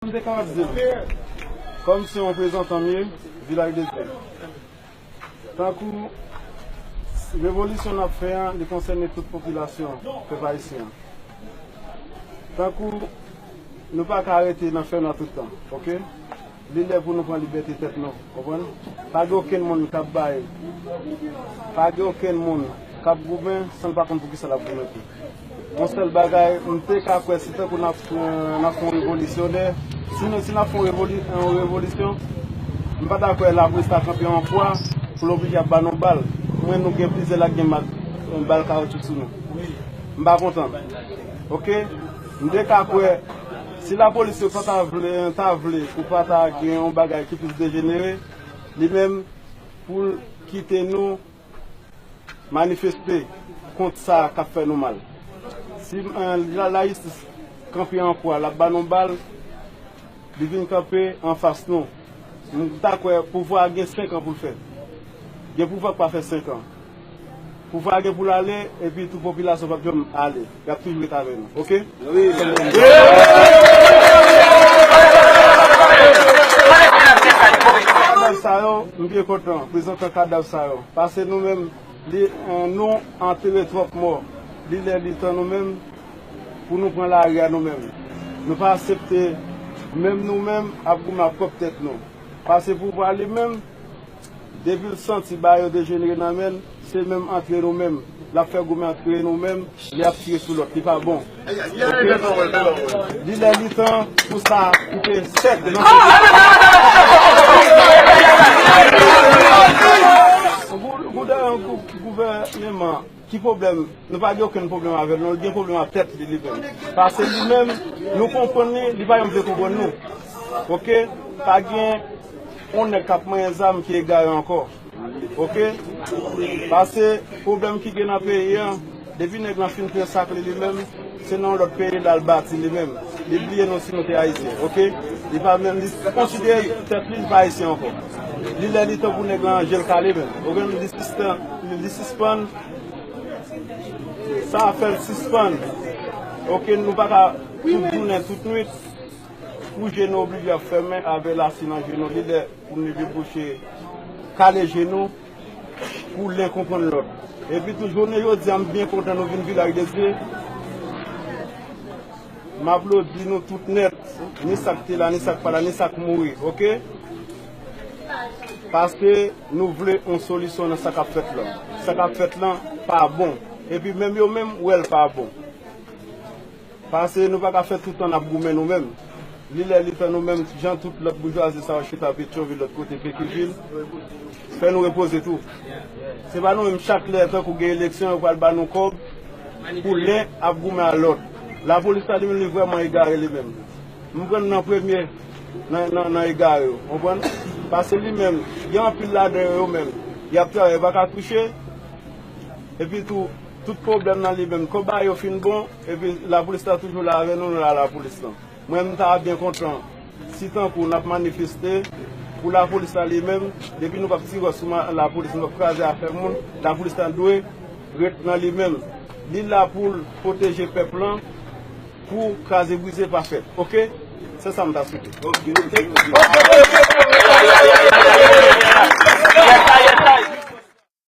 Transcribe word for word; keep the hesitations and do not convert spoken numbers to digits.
M te ka ap di l, kòm se yon reprezantan m ye, Vilaj de Dye. Tankou revolisyon n ap fè an, li konsène tout popilasyon pèp ayisyen an. Tankou nou pa ka rete nan fènwa tout tan, oke? Li lè pou nou pran libète tèt nou, konprann? Pa gen okenn moun k ap bay, pa gen okenn moun k ap goumen san l pa konn pou kisa l ap goumen tou. Yon sèl bagay, m te ka kwè si tankou n ap, n ap fè yon revolisyon, si nou, si n ap fè yon revoli-, yon revolisyon, m pa ta kwè lapolis ta kanpe an kwa pou l oblije ap ba nou bal. Mwen, nou gen plizyè la gen mak, yon bal kawotchou sou nou. M pa kontan. Oke? M te ka kwè, si lapolis yo pa ta vle, ta vle pou pa ta gen yon bagay ki plis dejenere, li menm pou l kite nou manifeste kont sa k ap fè nou mal. Si, eh, la, lajistis kanpe an kwa, l ap ba nou bal, li vin kanpe anfas nou. M ta kwè pouvwa a gen senk an pou l fè. Gen pouvwa k pa fè senk an. Pouvwa a gen pou l ale, epi tou popilasyon p ap janm ale. Y ap toujou ret avè nou. Oke? Kadav sa yo, m byen kontan prezante kadav sa yo. Paske nou menm, li, eh, nou antere twòp mò. Li lè li tan nou menm pou nou pran lari a nou menm. Nou pa aksepte menm nou menm ap goumen ak pwòp tèt nou. Paske pouvwa li menm, depi l santi bagay yo dejenere nan men l, se menm antre nou menm. L ap fè goumen antre nou menm, li ap tire sou lòt, li pa bon. Oke? Li lè li tan pou sa koupe sèk nan gou-, gou-, gouvènman. Ki pwoblèm? Nou pa gen okenn pwoblèm avè l, non, li gen pwoblèm ak tèt li, li menm. Paske li menm, nou konprann li, li pa janm vle konprann nou. Oke? Pa gen yon nèg k ap manyen zam ki egare ankò. Oke? Paske pwoblèm ki gen nan peyi a, depi nèg lan fin pran sak li, li menm, se nan yon lòt peyi l al bati li menm. Li bliye nou si nou te Ayisyen, oke? Li pa menm, li konsidere tèt li, li pa Ayisyen ankò. Li lè li tan pou nèg lan je l kale menm. Oke, li sispann, li sispann. Sa a fè l sispann. Oke, nou pa ka tout jounen, tout nwit, pou je nou oblije ap fèmen avè lasi nan je nou. Li lè pou nou debouche, kale je nou, pou len konprann lòt. Epi tou, jounen jodi a, m byen kontan nou vin Vilaj de Dye. M aplodi nou tout nèt, ni sa k te la, ni sa k pa la, ni sa k mouri, oke? Paske nou vle yon solisyon nan sa k ap fèt lan. Sa k ap fèt lan pa bon. Epi menm yo menm wè l pa bon. Paske nou pa ka fè tout tan n ap goumen nou menm. Li lè li tan nou menm, jan tout lòt boujwazi sa yo chita Petyonvil, lòt kote Pekivil, fè nou repoze tou. Se pa nou menm, chak lè tankou gen eleksyon, yo pral ba nou kòb pou len ap goumen a lòt. Lapolis la li menm, li vrèman egare li menm. M pran nan premye nan, nan, nan egare yo, konprann? Paske li menm, gen anpil ladan yo, yo menm, y ap travay, yo pa ka touche. Epi tou, tout pwoblèm nan li menm, konba yo fin bon, epi lapolis la toujou la avè nou, nou la lapolis lan. Mwen, m ta byen kontan si tankou n ap manifeste pou lapolis la li menm, depi nou p ap tire sou ma-, lapolis, nou p ap kraze afè moun, lapolis la dwe ret nan li menm. Li la pou l pwoteje pèp lan, pou kraze brize pa fèt. Oke? Se sa m ta swete.